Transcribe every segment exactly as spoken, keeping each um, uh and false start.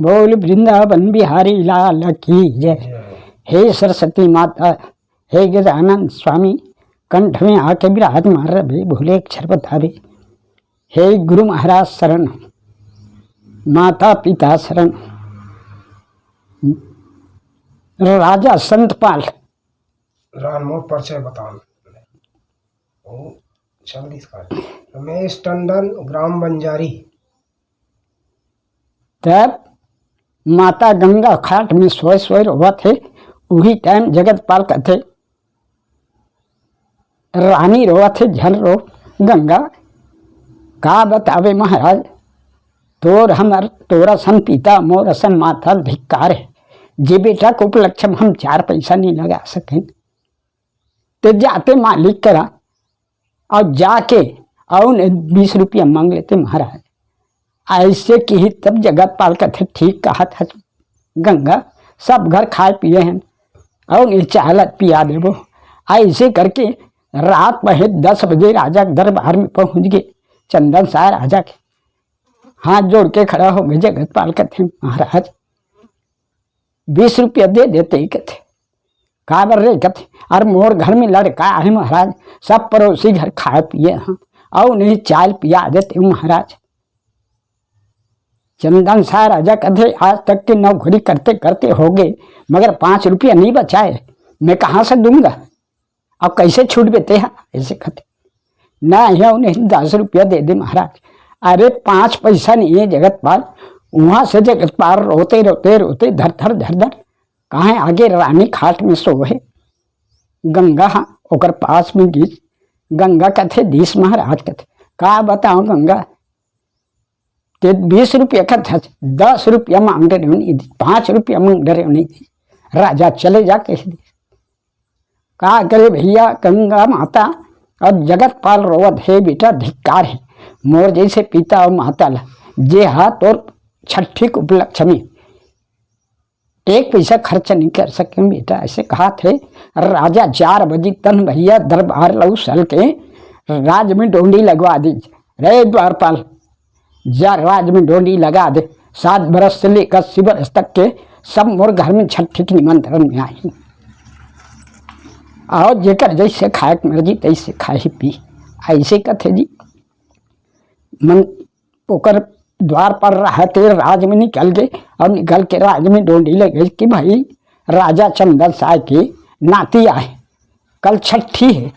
बोल वृंदावन बिहारी लाल की जय। हे सरस्वती माता, हे गजानन स्वामी, कंठ में आके विराजमान रहे, भूले अक्षर बतावे। हे गुरु महाराज शरण, माता पिता शरण, राजा संतपाल। रान मोर परिचय बताओ। ओ, जल्दी से कर। रमेश टंडन, ग्राम बंजारी। तब माता गंगा खाट में सोए सोए रोवत हे। उही टाइम जगतपाल कथे, "रानी रोवत हे, झन रो गंगा, का बतावे महाराज, तोर हमर, तोर असन पिता, मोर असन माता धिक्कार हे, जे बेटा के उपलक्ष्य में हम चार पैसा नहीं लगा सकेन, ते जाते मालिक करा और जाके और बीस रुपया मांग लेते महाराज।" ऐसे किही तब जगतपाल कथे, "ठीक कहत हस गंगा, सब घर खाए पिए हैं और ये चालत पिया देबो।" ऐसे करके रात पहे दस बजे राजा के दरबार में पहुंच गए। चंदन साय राजा के हाथ जोड़ के खड़ा हो गए। जगतपाल कथे, "महाराज, बीस रुपया दे देते ही," कथे। "काबर रे?" कथे, "अरे मोर घर में लड़का आहे महाराज, सब पड़ोसी घर खाए पिए हैं और नहीं चाय पिया देते हो महाराज।" चंदन साय राजा कथे, "आज तक की नौकरी करते करते हो गए, मगर पाँच रुपया नहीं बचाए, मैं कहाँ से दूंगा? अब कैसे छूट बेते हैं?" ऐसे कथे, "ना, यहाँ उन्हें दस रुपया दे दे महाराज।" अरे पाँच पैसा नहीं है जगतपाल। वहां से जगतपाल रोते रोते रोते धर धर धर धर कहाँ आगे रानी खाट में सोए। गंगा हा ओकर पास में गिस। गंगा कथे, "दीस महाराज," कथे, "का बताओ गंगा, ते बीस रुपया कथे, दस रुपया मांग रहे हो नहीं दी, पाँच रुपया मांग रहे हो नहीं दी, राजा चले जा," कह दी। का करे भैया, गंगा माता और जगतपाल रोवत, "हे बेटा, धिक्कार है मोर जैसे पिता और माता ला, जे हा तोर छठी के उपलक्ष्य में एक पैसा खर्च नहीं कर सके बेटा।" ऐसे कहा थे। राजा चार बजे तन भैया दरबार लौसल के राज में डोंडी लगवा दी। "रे द्वारपाल, जा राज में डोंडी लगा दे, सात बरस से लेकर अस्सी बरस तक के सब मोर घर में छठी के निमंत्रण में आई, और जेकर जैसे खाए के मर्जी तैसे खाही पी।" ऐसे कथे जी। मन ओकर द्वारपाल रहते राज में निकल गए और निकल के राज में डोंडी ले गए कि भाई, राजा चंदन साय के नाती आए, कल छठी है,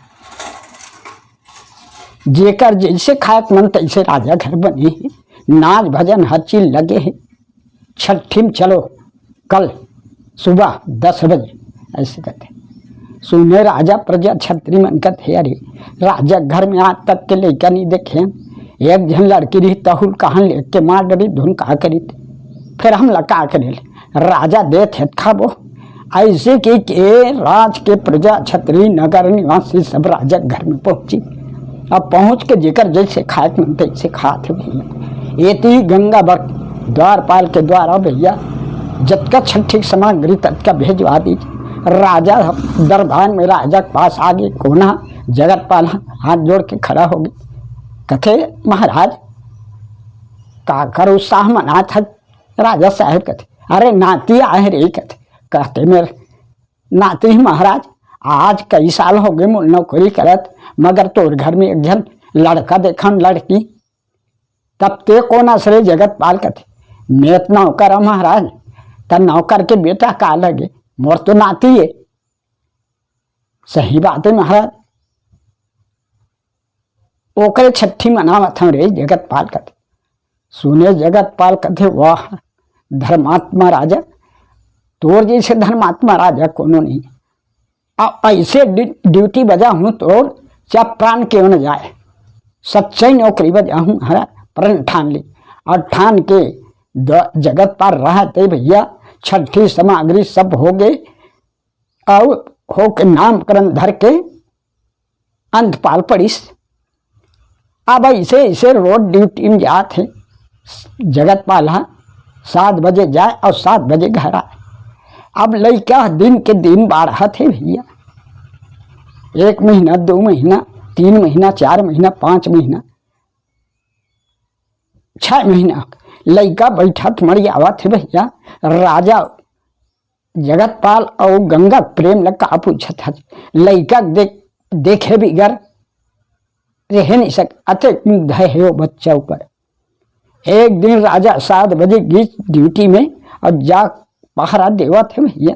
जेकर जैसे खाए के मन तैसे राजा घर बने है, नाच भजन हर चीज लगे है, छठी में चलो कल सुबह दस बजे, ऐसे कहते। सुने राजा प्रजा छत्री मन कहते, "अरे, राजा घर में आज तक के लइका नहीं देखे, एक झन लड़की रही तहुल कहाँ लेके मार डरी धुन का करी थे, फिर हम लका करे ले, राजा दे थे खाबो।" ऐसे की के राज के प्रजा छत्री नगर निवासी सब राजा घर में पहुंची। अब पहुंच के जेकर जैसे खाए के मन तैसे खात है भैया। एती गंगा बर द्वारपाल के द्वारा भैया जतका छठी के सामग्री ततका भेजवा दी। राजा दरबार में राजा के पास आगे कोना जगतपाल हाथ जोड़ के खड़ा हो गए। कथे, "महाराज, का कर उत्साह मनात है?" राजा साहेब कथे, "अरे नाती आए रे," कथे, कहते मेरे नाती ही महाराज, आज कई साल हो गए मोर नौकरी करत, मगर तोर घर में एक झन लड़का देखन लड़की, तब ते कोन असरे जगतपाल कथे, "मैं त नौकर हूँ महाराज, त नौकर के बेटा का लगे, मोर तो नाती है।" सही बात है महाराज, ओकरे छठी मनावत हूँ रे जगतपाल कथे। सुने जगतपाल कथे, "वाह धर्मात्मा राजा, तोर जैसे धर्मात्मा राजा कोनो नहीं। अब ऐसे ड्यू-, ड्यूटी बजा हूँ तोर, चाहे प्राण क्यों न जाए, सच्चाई नौकरी बजा हूँ महाराज।" प्रण ठान ली और ठान के द-, जगतपाल रहते भैया छठी सामग्री सब हो गए और होके नामकरण धर के अंतपाल पड़िस। अब ऐसे ऐसे रोज ड्यूटी में जात है जगतपाल हा, सात बजे जाए और सात बजे घर आए। अब लइका दिन के दिन बाढ़त है भैया, एक महीना, दो महीना, तीन महीना, चार महीना, पाँच महीना, छह महीना, लइका बइठत मरियावत हे भइया। राजा जगतपाल अउ गंगा के प्रेम ल का पूछत हस? लइका के देख, देखे बिगर रहे नहीं सक, अतेक मुग्ध हे ओ बच्चा ऊपर। एक दिन राजा सात बजे गिस ड्यूटी में अउ जा पहरा देवत हे भइया।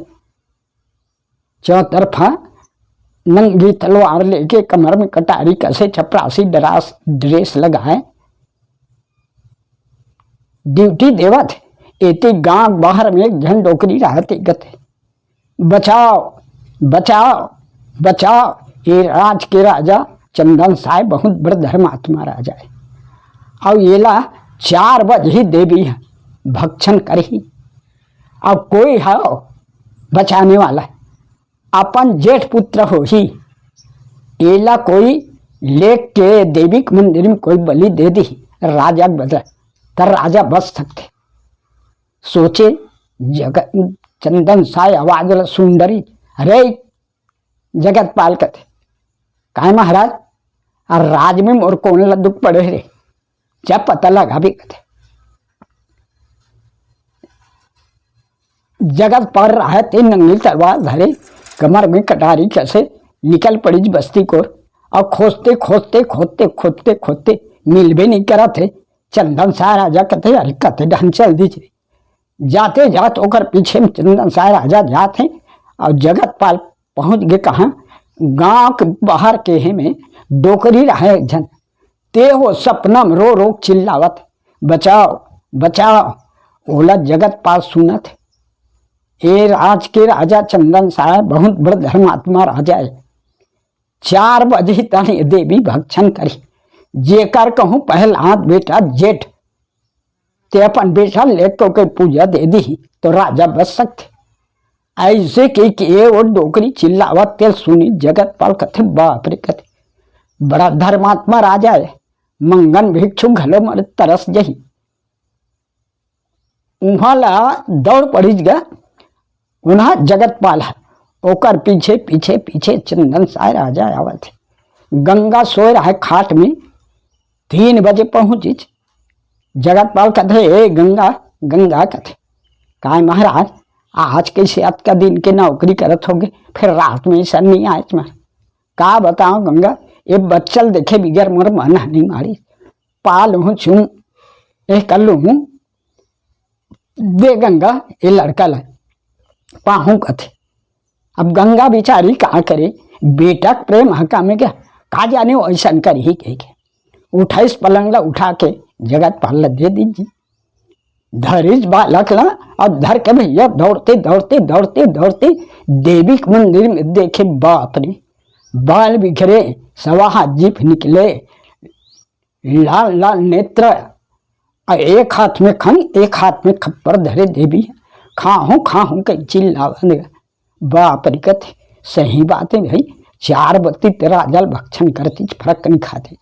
चौतरफा नंगी तलवार लेके, कमर में कटारी कसे, चपरासी ड्रेस, ड्रेस लगाए, ड्यूटी देवत हे। एती गांव बाहर में एक झन डोकरी रहत हे, कथे, "बचाव, बचाव, बचाव, ये राज के राजा चंदन साय बहुत बड़ धर्मात्मा राजा हे, अउ एला चार बजही देवी ह भक्षण करही, अउ कोई ह बचाने वाला, अपन जेठ पुत्र होही, एला कोई लेके देवी के मंदिर में कोई बलि दे दिही राजा के बदला, त राजा बच सकथे।" सोचे जगत, चंदन साय आवाज वाला सुंदरी, "अरे जगतपाल," कथे, "काय महाराज, आ राज में मोर कौन ला दुख पड़े रे? जा पता लगाबे," कथे। जगतपाल राहत हे नंगी तलवार धरे, कमर में कटारी कसे, निकल पड़िस बस्ती कोर। अउ खोजते, खोजते, खोजते, खोजते, खोजते मिलबे नहीं करत हे। चंदन साय राजा कथे, "अरे, कते डहन चल दिस रे।" जाते जात ओकर पीछे में चंदन साय राजा जात हे अउ जगतपाल पहुंच गे कहाँ? गांव के बाहर के हे में डोकरी रहे एक झन, ते हो सपना में रो रो चिल्लावत, "बचाव, बचाव।" ओला जगतपाल सुनत हे, "ए राज के राजा चंदन साय बहुत बड़ धर्मात्मा राजा हे, चार बजे तन ये देवी भक्षण करही, जेकर कहूँ पहला बेटा जेठ, ते अपन बेटा लेके ओके पूजा दे दिही, तो राजा बच सकथे।" अइसे कहिके ओ डोकरी चिल्लावत तेला सुनिस जगतपाल, कथे, "बाप रे," कथे, "बड़ा धर्मात्मा राजा हे, मंगन भिक्षु घलो मर तरस जही।" उहाँ ला दौड़ पड़िस गा, उहाँ जगतपाल हे, ओकर पीछे, पीछे, पीछे चंदन साय राजा आवत हे। गंगा सोए रहे खाट में, तीन बजे पहुंचिस। जगतपाल कथे, "ए गंगा, गंगा," कथे, "काय महाराज, आज कइसे अतका दिन के नौकरी करत होगे, फेर रात में अइसन नहीं आए तुम्हारे? का बताओ गंगा, ये बच्चा ल देखे बिगर मोर मन ह नहीं मारी, पालहूँ चुन, ए कर लूँ, दे गंगा, ये लड़का ला पाहूँ," कथे। अब गंगा बिचारी का करे, बेटा के प्रेम हका में क्या, का जाने वो अइसन करही कहिके। उठाइस पलंग ला, उठा के जगतपाल ला दे दिस जी। धरिस बालक ला, अब धर के भइया दौड़ते, दौड़ते, दौड़ते, दौड़ते देवी के मंदिर में देखे, बाप रे, बाल बिखरे, सवा हाथ जीभ निकले, लाल लाल नेत्र, अउ एक हाथ में खंग, एक हाथ में खप्पर धरे देवी, "खाहूँ, खाहूँ," के चिल्लावत। बाप रे, कथे, "सही बात हे भई, चार बत्ती ते राजा ल भक्षण करतिस, फरक नहीं खाते।"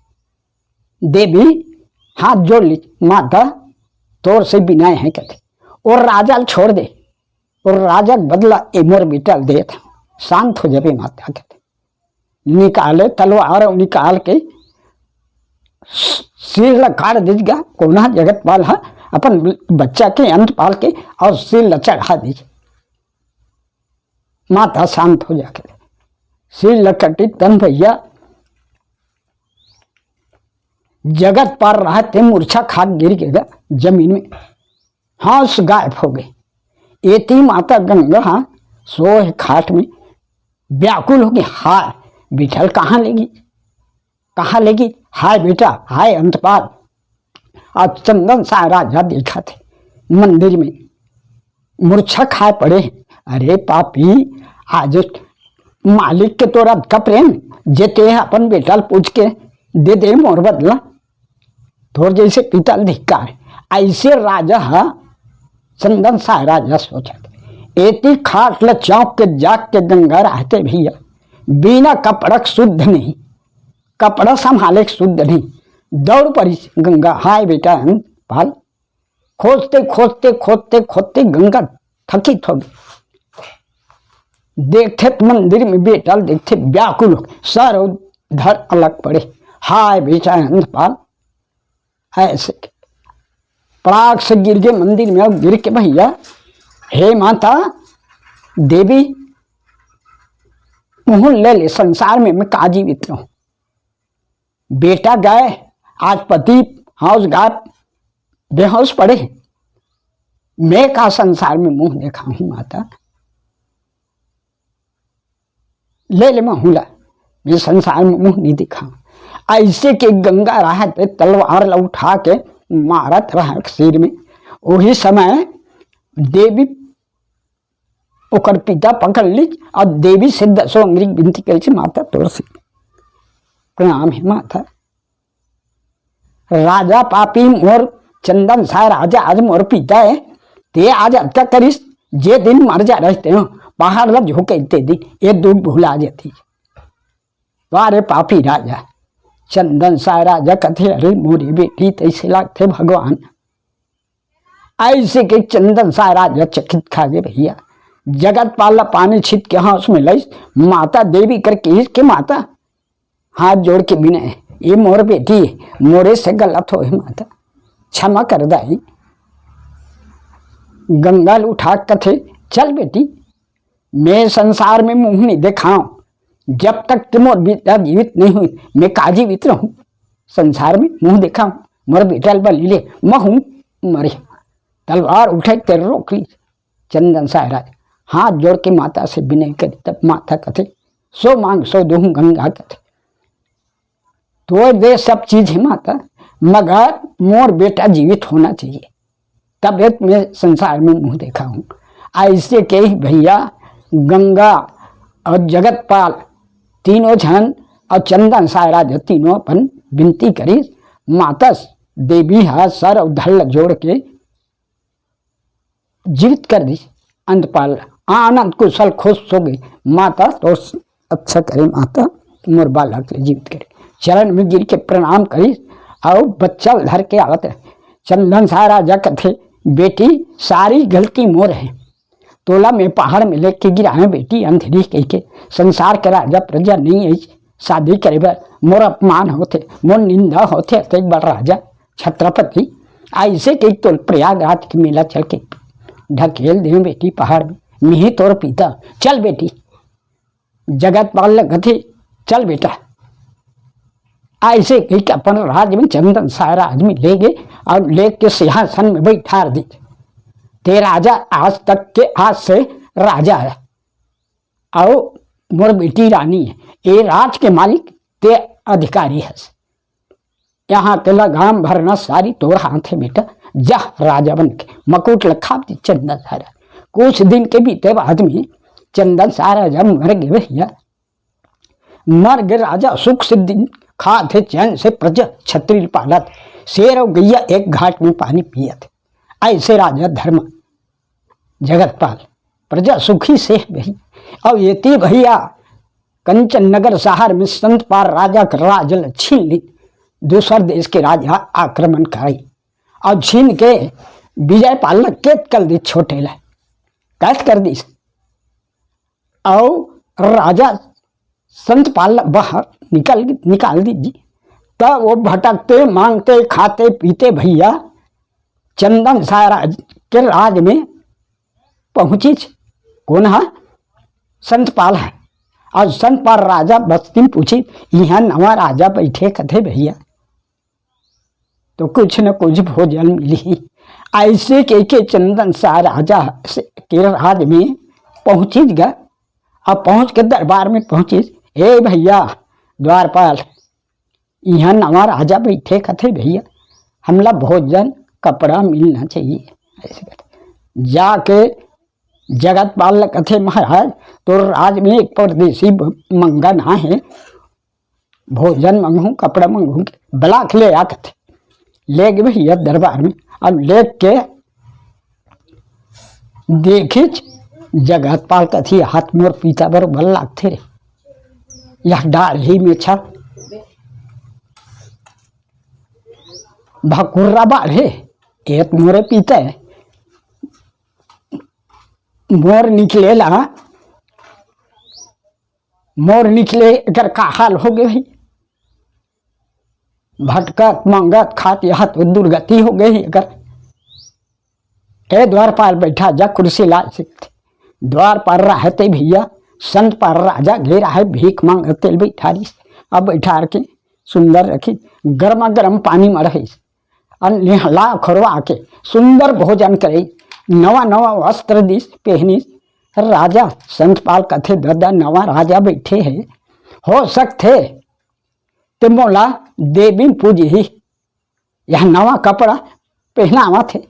देवी हाथ जोड़ लिस, "माता, तोर से बिनय हे," कथे, "ओ राजा ल छोड़ दे, ओ राजा के बदला ए मोर बेटा ल देत हँव, शांत हो जाबे माता," कथे। निकाले तलवार अउ निकाल के सिर ला काट दिस गा। कोन ह? जगतपाल ह अपन बच्चा के अंतपाल के अउ सिर ला चढ़ा दिस। माता शांत हो जाके सिर ला कटिस तन भइया जगतपाल रहा ते मूर्छा खा गिर गे गा जमीन में। होश गायब हो गे। एती माता गंगा ह सोए खाट में व्याकुल हो गे, "हाय बिठल, कहाँ लेगी, कहाँ लेगी? हाय बेटा, हाय अंतपाल।" अउ चंदन साय राजा देखत हे मंदिर में मूर्छा खाए पड़े हे। "अरे पापी, आज मालिक के तोर अतका प्रेम, जे ते अपन बेटा ल पूछ के दे दे मोर बदला।" तोर जइसे पिता ल धिक्कार। अइसे राजा ह चंदन साय राजा सोचत। एती खाट ल चौंक के जाग के गंगा रहते भइया, बिना कपड़ा के शुद्ध नहीं, कपड़ा संभाले के शुद्ध नहीं। दौड़ पड़िस गंगा, "हाय बेटा अंतपाल।" खोजते, खोजते, खोजते, खोजते गंगा थकित हो गे। देखथे त मंदिर में बेटा ल देखथे, व्याकुल हो गे, सर अउ धड़ अलग पड़े। "हाय बेटा अंतपाल," अइसे के। पड़ाक से गिर गे मंदिर में, अउ गिर के भैया, हे माता देवी, मुँह ले ले, संसार में मैं का जीवित रहूं। बेटा गए, आज पति हौस गा, बेहोश पड़े, मैं का संसार में मुँह देखाहूं माता। ले ले महूं ला, मैं संसार में मुँह नहीं दिखाहूं। ऐसे के गंगा रहत तलवार ला उठा के मारत रहा सिर में। वही समय देवी ओकर पिता पकड़ ली और देवी से दसों अंगरी विनती करे, माता तोर से प्रणाम है माता। राजा पापी मोर चंदन साय राजा आज मोर पिता है, ते आज हत्या करिस, जे दिन मर जा रहते हो पहाड़ ला झोंके ते दिन ये दुख भुला जाती। वारे पापी राजा। चंदन साय राजा कथे, अरे मोरी बेटी, तैसे लागथे भगवान। ऐसे के चंदन साय राजा चकित खा गए भैया। जगत पाल ला पानी छित के हाथ में लइस, माता देवी करके इसके माता हाथ जोड़ के बिनय, ये मोर बेटी, मोरे से गलत होए माता, क्षमा कर दाई। गंगा ल उठा कथे, चल बेटी, मैं संसार में मुँह नहीं देखाऊं, जब तक कि मोर बेटा जीवित नहीं हुई, मैं का जीवित रहूं? संसार में मुँह देखाऊं, मोर बेटा ल बलि ले, महूं मरे। तलवार उठे ते रोक ली। चंदन साय राजा हाथ जोड़ के माता से विनय करी, तब माता कथे, सो मांग सो दूं गंगा कथे। तो वे सब चीज है माता, मगर मोर बेटा जीवित होना चाहिए, तब एक मैं संसार में मुँह देखाहूं। ऐसे के ही भैया गंगा और जगतपाल तीनों झन और चंदन साय राजा तीनों अपन विनती करी। माता देवी हा सर और धड़ जोड़ के जीवित कर दी। अंतपाल आनंद कुशल खुश हो गई। माता तो अच्छा करे माता, मोर बालक ले जीवित करे। चरण में गिर के प्रणाम करी और बच्चा धर के आवत है। चंदन साय राजा कथे, बेटी, सारी गलती मोर है, तोला मैं पहाड़ में लेके गिराए बेटी अंधेरी कह के। संसार के राजा प्रजा नहीं है, शादी करे बर मोर अपमान होथे, मोर निंदा होथे, ते बड़ राजा छत्रपति। ऐसे के तो प्रयागराज के मेला चल के ढकेल दे बेटी पहाड़ में, मिही तोर पिता, चल बेटी। जगतपाल ल कथे, चल बेटा। ऐसे कह के अपन राज में चंदन साय राज में ले गए और लेके सिंहासन में बैठार दी। ते राजा आज तक के, आज से राजा है, और मोर बेटी रानी है, ये राज के मालिक ते अधिकारी है। यहाँ के लगाम भरना सारी तोर हाथ है बेटा, जा राजा बन के मकुट लखा दी चंदन साय राजा। कुछ दिन के बीते बाद में चंदन साय राजा मर गए भैया। मर गए राजा सुख से दिन खात है चैन से प्रजा छत्री पालत, शेर और गैया एक घाट में पानी पियत। ऐसे राजा धर्म जगतपाल प्रजा सुखी से भई। अब एती भैया कंचन नगर शहर में संत पाल राजा के राज ल छीन ली। दूसर देश के राजा आक्रमण करे और छीन के विजय पाल ल कैद कर दी, छोटे ला कैद कर दी। और राजा संत पाल ल बाहर निकल, निकाल दीजिए। तब वो भटकते मांगते खाते पीते भैया चंदन साय राज के राज में पहुंचिस। कौन है? संत पाल है। और संत पाल राजा बस्ती में पूछी, यहाँ नवा राजा बैठे कथे भैया, तो कुछ न कुछ भोजन मिली। ऐसे के, के चंदन साय राजा से, के राज में पहुंचिस गा। अब पहुंच के दरबार में पहुंचिस, ए भैया द्वारपाल, यहाँ नवा राजा बैठे कथे भैया, हमला भोजन कपड़ा मिलना चाहिए। ऐसे कथे। जाके जगतपाल ल कथे, महाराज, तोर राज में एक परदेसी ब-, मंगन आहे, भोजन मंगहूँ, कपड़ा मंगहूँ, के बला के ले आ कथे। ले गे भैया दरबार में, अब ले के देखिच जगतपाल कथे, हाथ मोर पिता बरोबर लागथे रे, यह डाढ़ी में छा भकुर्रा बाढ़े, एत मोरे पिता है, मोर निकलेला, मोर निकले एकर का हाल हो गए भाई। भटकत, मंगत, खात, यहाँ तो दुर्गति हो गई एकर। ए द्वारपाल बइठा जा, कुर्सी ला सकथे। द्वारपाल रहते भइया, संतपाल राजा गे रहे, भीख मांगत तेला बइठारिस। अब बइठार के सुंदर रखिस, गरमा गरम पानी मढ़ाइस। अउ नेहला खोरवा के सुंदर भोजन करे, नवा नवा वस्त्र दिस, पहनिस। राजा संतपाल कथे, "ददा, नवा राजा बइठे हे, हो सकथे ते मोला देवी पूजही, यह नवा कपड़ा पहनावत हे।"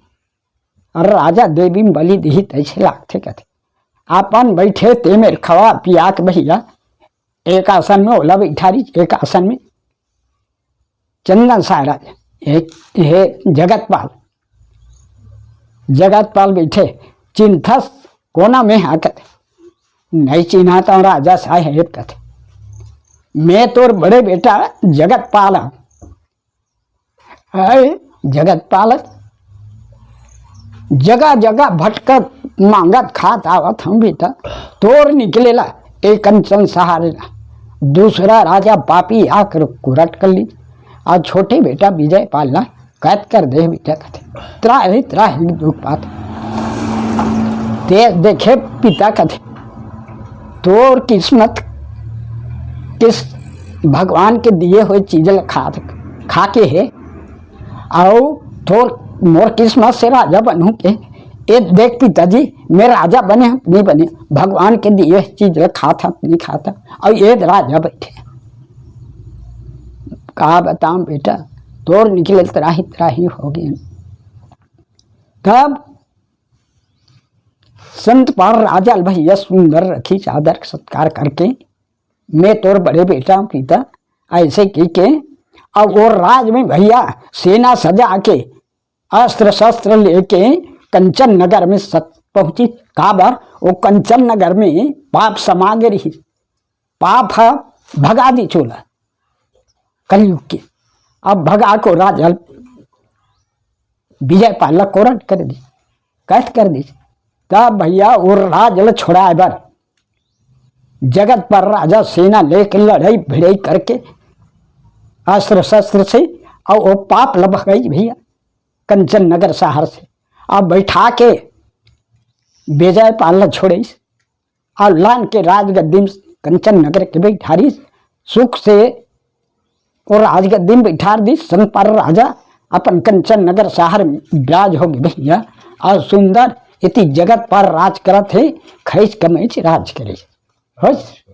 अउ राजा देवी बलि दिही तइसे लागथे कथे। अपन बइठे ते मेर खवा पिया के भइया, एक आसन में ओला बइठारिस, एक आसन में चंदन साय राजा, हे, हे जगतपाल, जगतपाल बइठे, "चिन्हथस कोन आंव मैं?" हा कथे, "नइ चिन्हात हंव राजा साहेब," कथे, "मैं तोर बड़े बेटा जगतपाल हंव।" "अरे जगतपाल, जगह जगह भटकत मांगत खात आवत हंव बेटा, तोर निकलेला ए कंचन सहार ला, दूसरा राजा पापी आकर कुरट कर ली।" अउ छोटे बेटा विजयपाल ला कैद कर दे बेटा कथे, "त्राहि त्राहि दुख पात।" ते देखे पिता कथे, "तोर किस्मत किस भगवान के दिए हुए चीज ला खा, खा के हे, अउ तोर मोर किस्मत से राजा बनहूं के, ए देख पिताजी, मैं राजा बने हंव, नइ बने, भगवान के दिए चीज ला खात हंव, नइ खात हंव, अउ ए राजा बइठे।" "का बतावंव बेटा, तोर निकले त्राहि त्राहि हो गे।" तब संतपाल राजा ल भइया सुंदर रखिस, आदर सत्कार करके, "मैं तोर बड़े बेटा हंव पिता," अइसे कहिके, अउ ओ राज में भइया सेना सजा के, अस्त्र शस्त्र लेके कंचन नगर में सत-, पहुंचिस। काबर? ओ कंचन नगर में पाप समा गे रिहिस, पाप ह भगा दिस ओला कलयुग के। अब भगा के ओ राजा ल विजयपाल ला कोरट कर दिस, कैद कर दिस। तब भइया ओ राज ल छोड़ाए बर जगतपाल राजा सेना लेके लड़ई भिड़ई करके अस्त्र शस्त्र से अउ ओ पाप ल भगाइस भइया कंचन नगर शहर से। अब बइठा के विजयपाल ल छोड़िस अउ लान के राजगद्दी में कंचन नगर के बइठारिस। सुख से ओ राजगद्दी में बइठार दिस। संतपाल राजा अपन कंचन नगर शहर में बिराज हो गे भइया। अउ सुंदर एती जगतपाल राज करत हे, खइस कमइस राज करे। होइस।